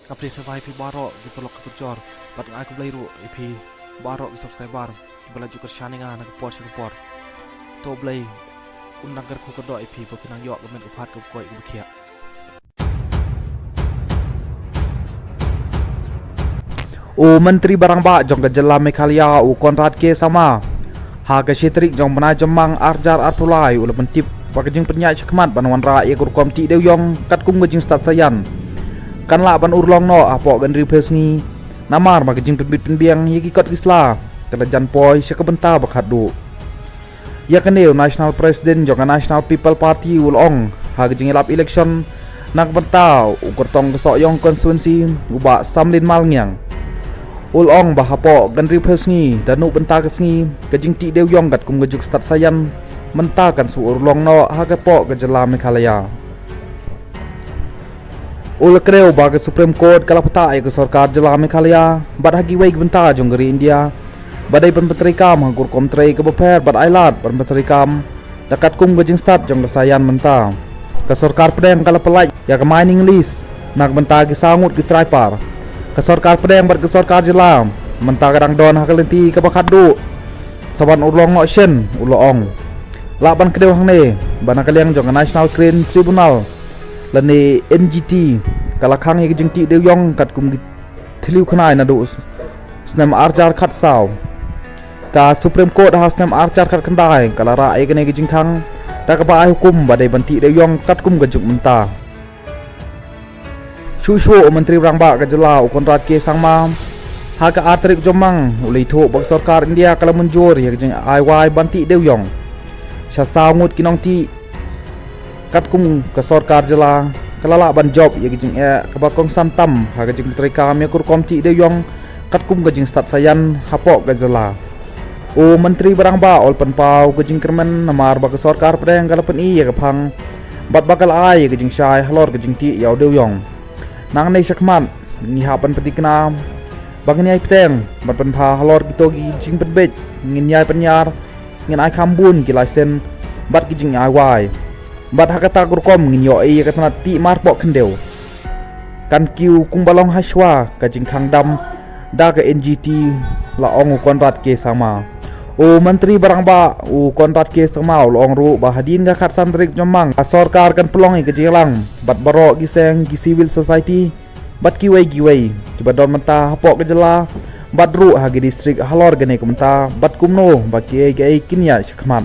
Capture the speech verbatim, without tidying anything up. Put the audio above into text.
Ka phi sngewbha ïa phi baroh ki paralok ki parajor bad nga ai khublei ruh ïa phi baroh ki subscriber kiba la ju kyrshan ïa nga na ka por sha ka por. To Blei un nang kyrkhu kyrdoh ïa phi ba phin nang ïoh ka met ka phad kaba koit kaba khiah. U Myntri ba rangbah jong ka jylla Meghalaya u Conrad K Sangma ha ka shi tarik jong u bnai Jymmang ar hajar arphew lai u la pyntip ba ka jingpynïaid shakhmat ban wanrah ïa ka rukom tih dewïong katkum ka jingstad saïan kan lah ban urlong noh hapoh ka hynriewphew sngi namar ba ka jingpynbit pynbiang ïa ki kot ki sla ka la jan poi sha ka bynta ba khatduh. Ïa kane u National President jong ka National People Party u la ong ha ka jingïalap election na ka bynta u kyrtong ka Sohiong constituency u Bah Samlin Malngiang. U la ong ba hapoh ka hynriewphew sngi da nuh bynta ka sngi ka jingtih dewïong katkum ka juk stad saïan mynta kan sa urlong noh ha ka poh ka jylla Meghalaya. U la kdew ba ka Supreme Court ka la pynthah ïa ka sorkar jylla Meghalaya bad ha kiwei ki bynta jong ka ri India ba dei ban pyntreikam ha ka rukom trei kaba pher bad ai lad ban pyntreikam da katkum ka jingstad jong ka saïan mynta. Ka sorkar pdeng ka la pynlait ïa ka mining lease na ka bynta ki saw ngut ki trai par. Ka sorkar pdeng bad ka sorkar jylla mynta ka dang don ha ka lynti kaba khatduh sa ban urlong noh shen, u la ong. Lah ban kdew hangne ba na ka liang jong ka National Green Tribunal lane N G T ka la khang ïa ka jingtih dewïong katkum ki thliew khnai naduh snem ar hajar khatsaw. Ka Supreme Court ha snem ar hajar khatkhyndai ka la rah ïa kane ka jingkhang da kaba ai hukum ba dei ban tih dewïong katkum ka juk mynta. Shuh shuh u Myntri ba rangbah ka jylla u Conrad K Sangma ha ka ar tarik Jymmang u la ïathuh ba ka sorkar India ka la mynjur ïa ka jingai wai ban tih dewïong sha saw ngut ki nongtih katkum ka sorkar jylla ka la lah ban jop ïa ka jingeh kaba kongsan tam ha ka jingtreikam ïa ka rukom tih dewïong katkum ka jingstad saïan hapoh ka jylla. U Myntri ba rangbah u la pynpaw ka jingkyrmen namar ba ka sorkar pdeng ka la pyni ïa ka phang bad ba ka la ai ïa ka jingshai halor ka jingtih ïa u dewïong. Nangne shakhmat ngi hap ban pynthikna ba ngin ïai bteng ban pynbha halor kito ki jingpynbeit, ngin ïai pynïar, ngin ai kham bun ki license bad ki jingai wai. Bad ha kata ka rukom ngin ïoh ïa ka tnat tih marpoh khyndew. Kan kiew kumba long ha shuwa ka jingkhang dam da ka N G T, la ong u Conrad K Sangma. U Myntri ba rangbah u Conrad K Sangma u la ong ruh ba hadien ka khatsan tarik Jymmang ka sorkar kan pynlong ïa ka jingïalang bad baroh ki seng ki civil society bad kiwei kiwei kiba don mynta hapoh ka jylla bad ruh ha ki district halor kane ka bynta bad kumno ba kiei kiei kin ïaid shakhmat.